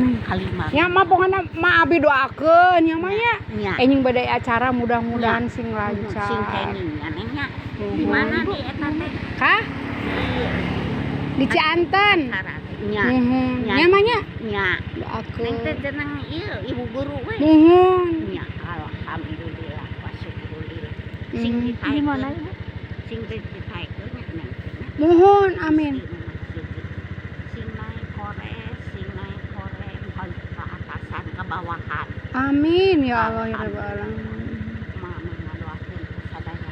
Amin. Kalima. Ya mah pokoknya mah abi doakeun ya mah nya. Nya. Enjing bade acara mudah-mudahan sing lancar. Sing kenging nya, Neng, nya. Di Muhun. mana di eta teh? Kah? Di Di Cianten. acara teh. Nya. Muhun. Nya. Nya mah nya Nya. Neng teh doakeun. jeneng ieu ibu guru we. Muhun. Nya, alhamdulillah wa syukurillah. Sing Hmm. Di mana, ditaekeun. Ibu? Sing ditaekeun nya, Neng teh nya. Muhun, amin. Sing naik kores, sing naik koreng, ke atasan, ke bawahan. Amin ya Allah ya Rabbal alamin. Mama ngadoakeun ku sadaya.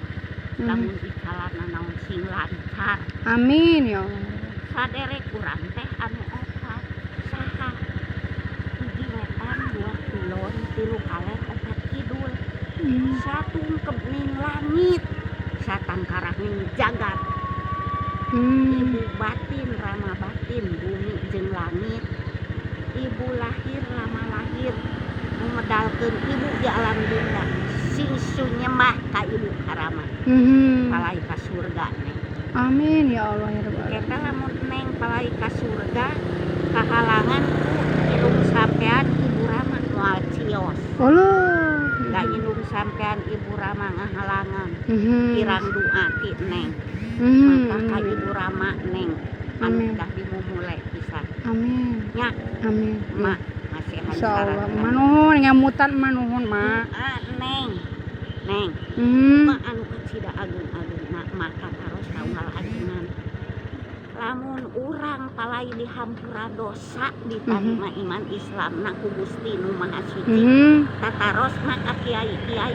Lamun icalana naon sing lancar. Amin ya Allah. Saderek urang teh anu opat. Saha? Hiji wetan, dua kulon, tilu kaler, opat kidul. Satungkep ning langit, satangkarak ning jagat. Ibu batin, rama batin, bumi jeung langit. Ibu lahir, rama lahir. Nu medalkeun ibu di alam dunia. Sing nyembah ka ibu karama. Palai ka surga, Neng. Amin ya Allah ya Rabbal alamin. Kita lamun Neng palai ka surga kahalangan ku indung sampean ibu rama moal cios. Allah. Da indung sampean ibu rama ngahalangan. Kirang doa ti Neng. Maka ka ibu rama Neng anu Amin. dah dimumule pisan. Amin. Nya. Amin. Mak masihan Insyaallah. saran. Manuhun ngemutan manuhun, Mak. Ah, Neng. Neng, mak anu kacida agung-agung mak maka taros kaunggal ajengan. Lamun urang palai dihampura dosa ditarima iman Islam na ku Gusti Nu Maha Suci. Tataros maka kiai-kiai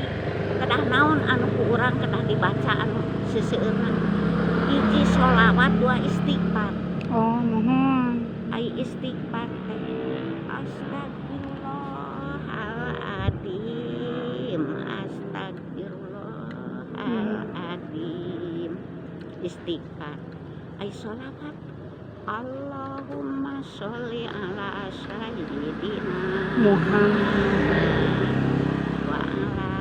kedah naon anu ku urang kedah dibaca anu seseueurna. Hiji sholawat, dua istighfar. Oh, muhun. Ai istighfar teh astagfirullahaladzim, astagfirullahaladzim, istighfar. Ai sholawat Allahumma sholli ala sayyidina Muhammad wa ala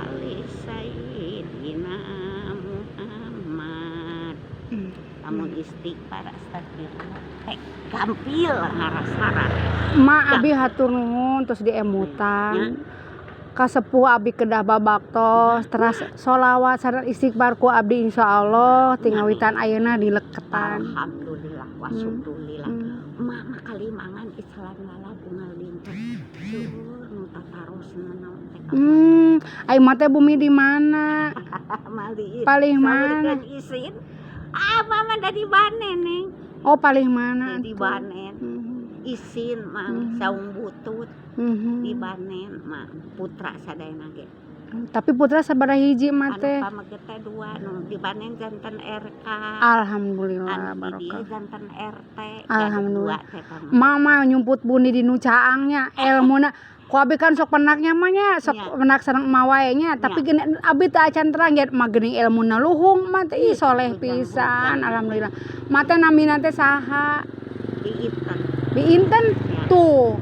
ali sayyidina Muhammad. Lamun istighfar astagfirullah teh gampil ngarasara. Ma, abi hatur nuhun terus diemutan. Kasepuh abi kedah babaktos teras sholawat sareng istighfar ku abdi insyaallah tingawitan ayeuna dileketan. Alhamdulillah wa syukurillah. Emak mah kalimangan icalan lalab unggal dinten. Seueur nu tatarosna naon teh. Ai mah teh bumi di mana? Mali. Paling mana? Isin. Ah, mama dari Banen, Neng. Oh, paling mana? Di Atuh? Banen. Isin mah saung butut di Banen mah putra sadayana ge. Tapi putra sabaraha hiji mah Anu teh? Pameget teh dua, nu di Banen janten RK. Alhamdulillah Anu di dieu barokah. janten RT. Alhamdulillah. Dua teh pameget. Mama nyumput buni di nu caangnya elmuna ku abi kan sok penaknya mah nya sok penак sareng emak wae nya, tapi gini abi teh acan terang ya mah geuning ilmuna luhung mah teh, ih, soleh pisan, alhamdulillah. Mah teh namina teh saha? Di Inten. Di Inten Ya. tuh.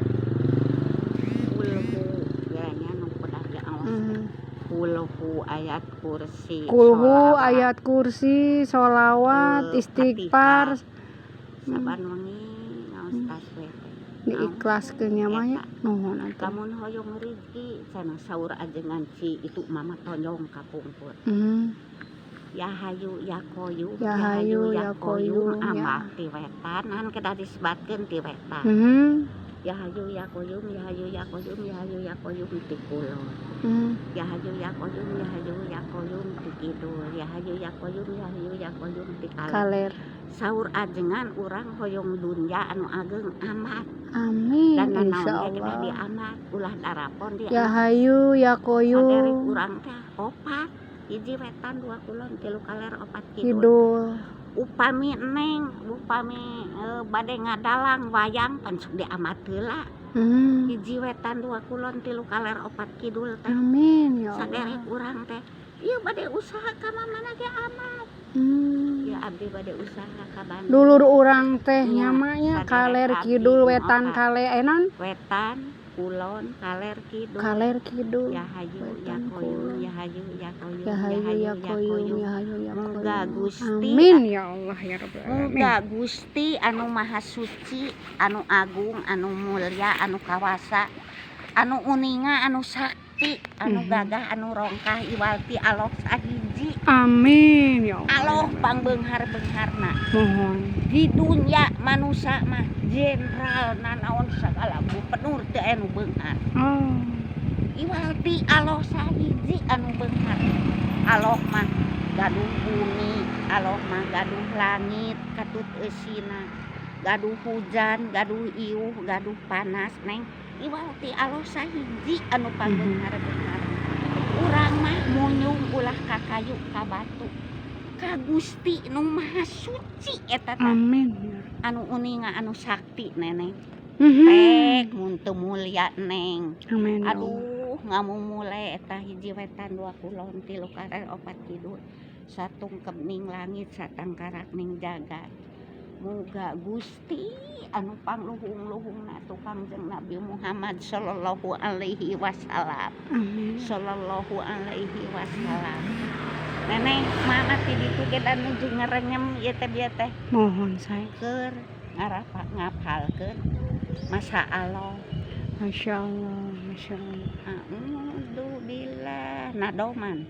Kulhu ya nya nu kedah diaos. Kulhu, ayat kursi. Kulhu, sholawat, ayat kursi, sholawat, istighfar. Saban wengi ngaos tasbih teh. Diikhlaskeun nya mah nya, nuhun atuh. Lamun hoyong rezeki cenah saur ajengan ci itu mama tonjong kapungkur. Ya hayu ya koyum. Ya hayu, ya koyum, ya. Amat ti wetan an kedah disebatkeun ti wetan. Ya hayu ya koyum, ya hayu ya koyum, ya hayu ya koyum ti kulon. Ya hayu ya koyum, ya hayu ya koyum ti kidul, ya hayu ya koyum, ya hayu ya koyum ti kaler. Kaler. Saur ajengan urang hoyong dunya anu ageng amat. Amin. Dan nanaon ge kedah Insyaallah. diamat, ulah darapon di Ya hayu ya saderek koyum. Urang teh opat, hiji wetan, dua kulon, tilu kaler, opat kidul. Kidul. Upami Neng upami bade ngadalang wayang pan sok diamat heula. Hiji wetan, dua kulon, tilu kaler, opat kidul teh. Amin ya Allah. Saderek urang teh ieu bade usaha ka mana ge amat. Ya abdi bade usaha ka Bandung. Dulur urang teh Nya, nya mah nya saderek kaler abdi kidul nu wetan opat. kale naon? Wetan. Kulon kaler kidul. Kaler kidul. Ya Hayu ya Wetan Qayyum, kulon. Ya Hayu ya Qayyum, Ya Hayu ya Qayyum, ya Hayu ya Muga Qayyum. Gusti. Amin ya Allah ya Rabbal alamin. Muga Gusti anu Maha Suci, anu agung, anu mulia, anu kawasa, anu uninga, anu sakti, anu gagah, anu rongkah, iwal ti Allah sahiji. Amin ya Allah. Allah pangbeunghar-beungharna. Mohon. Di dunia manusia mah jenderal nanaon sagala gubernur teu aya nu beunghar. Oh. Iwal ti Allah sahiji anu beunghar. Allah mah gaduh bumi, Allah mah gaduh langit katut eusina, gaduh hujan, gaduh iuh, gaduh panas, Neng. Iwal ti Allah sahiji anu pangbeunghar-beungharna. Urang mah munyung ulah ka kayu ka batu, ka Gusti nu Maha Suci eta tah. Amin. Anu uninga, anu sakti, Neneng. Pek mun teu mulia, Neng. Amin ya Allah. Aduh, ngamumule eta hiji wetan dua kulon tilu kaler opat kidul satungkep ning langit satangkarak ning jagat. Muga Gusti anu pangluhung-luhungna tu Kangjeng Nabi Muhammad sallallahu alaihi wasallam. Amin. Sallallahu alaihi wasallam. Neneng, mana ti ditu ge da nuju ngerenyem ieu teh bieu teh. Mohon saya. Keur ngarapa ngapalkeun Masya Allah. Masya Allah, Masya Allah. A'udzu billah nadoman.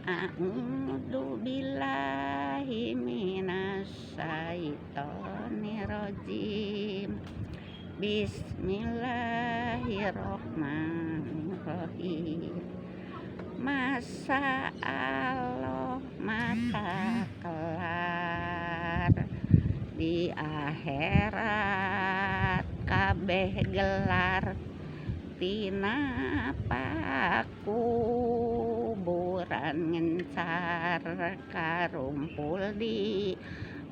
A'udzu billahi minasyaitonirrajim. Bismillahirrahmanirrahim. Masa Allah mata kelar di akhirat kabeh gelar tina pakuburan ngencar karumpul di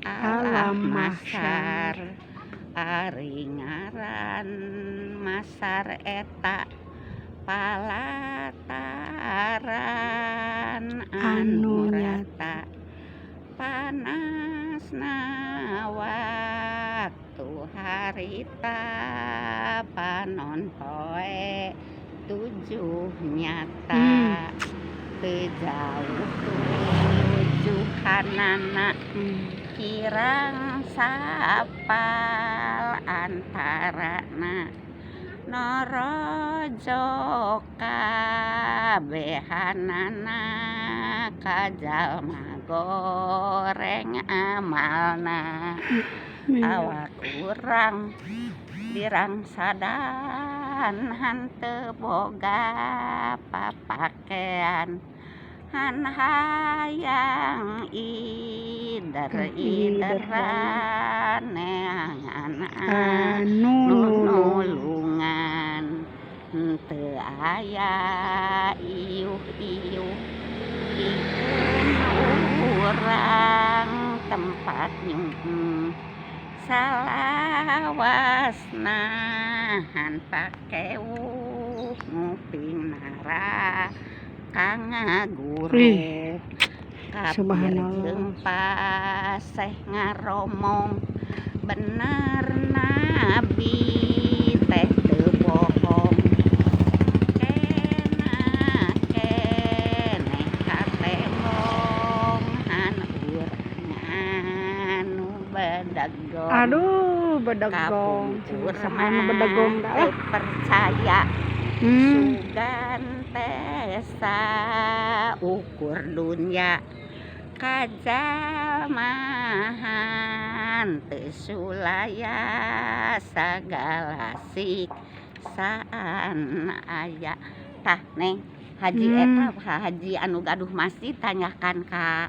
alam Alam mahsyar. Mahsyar. Ari ngaran masar eta palataran anu anu nyata. Rata panasna waktu harita panon poe tujuh nyata. Teu jauh tujuhanana kirang sapal antarana norojo kabehanana kajalma goreng amalna. Amin. Awak urang dirangsadan henteu boga papakean han hayang ider-ideran neangan anu nu nulungan. Nulungan henteu aya iuh-iuh pikeun urang tempat nyuhung salawasna han pakewuh nguping nara kangaguru. Ih, Kapir subhanallah. Jeung paseh ngaromong bener nabi teh teu bohong kena keneh katembong han urang anu bedegong. Aduh, bedegong. Kapungkur Saha nu bedegong mah dah teu lah. Percaya sugan teh saukur dunya kajalmahan teu sulaya sagala siksaan aya. Tah, Neng, haji eta haji anu gaduh masjid tanyakan ka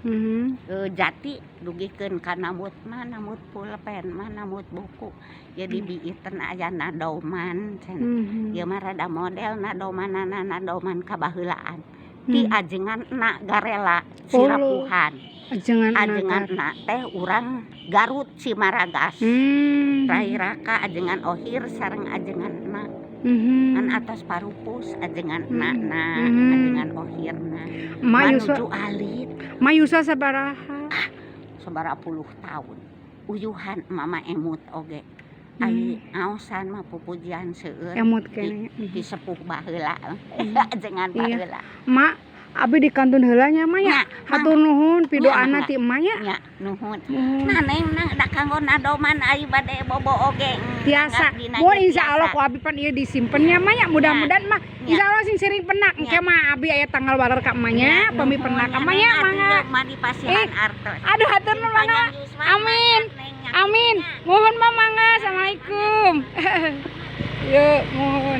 Jati dugikeun ka nambut mah nambut pulpen mah nambut buku jadi biiten aya nadoman cenah. Ieu mah rada model nadomanana nadoman kabaheulaan ti ajengan enak garela Sirapuhan. Ajengan Ajengan enak. Enak teh urang Garut Cimaragas. Rai Raka ajengan Ohir sareng ajengan enak kan atas parupus ajengan enak ajengan Ohirna Ma yuswa, manuju alit. Ma yuswa sabaraha? Sabaraha puluh tahun uyuhan mama emut oge. Ai ngaosan mah pupujian seueur. Emut keneh. Di sepuh baheula. Ajengan baheula. Mak, abi dikantun heula nya, Mak, ya. Nya, Hatur nuhun pidoana mangga. Ti emak nya. Nya, nuhun. Nuhun. Nah, Neng, nah, da kanggo nadoman ai bade bobo oge. Tiasa. Dina Mun ge insya Allah tiasa. ku abi pan ieu disimpen nya, Mak, ya. Mudah-mudahan mah insya Allah sing sering penak. Engke mah abi aya tanggal waler ka emaknya, pami Nuhun, penak nya, emak nya Neng, mangga. atuh mah dipasihan Eh, artos. Aduh, hatur nuhun, mangga. Panjang yuswa, Amin. Neng, nya. Amin. Mohon, Mah, mangga. Assalamualaikum. Yuk, mohon.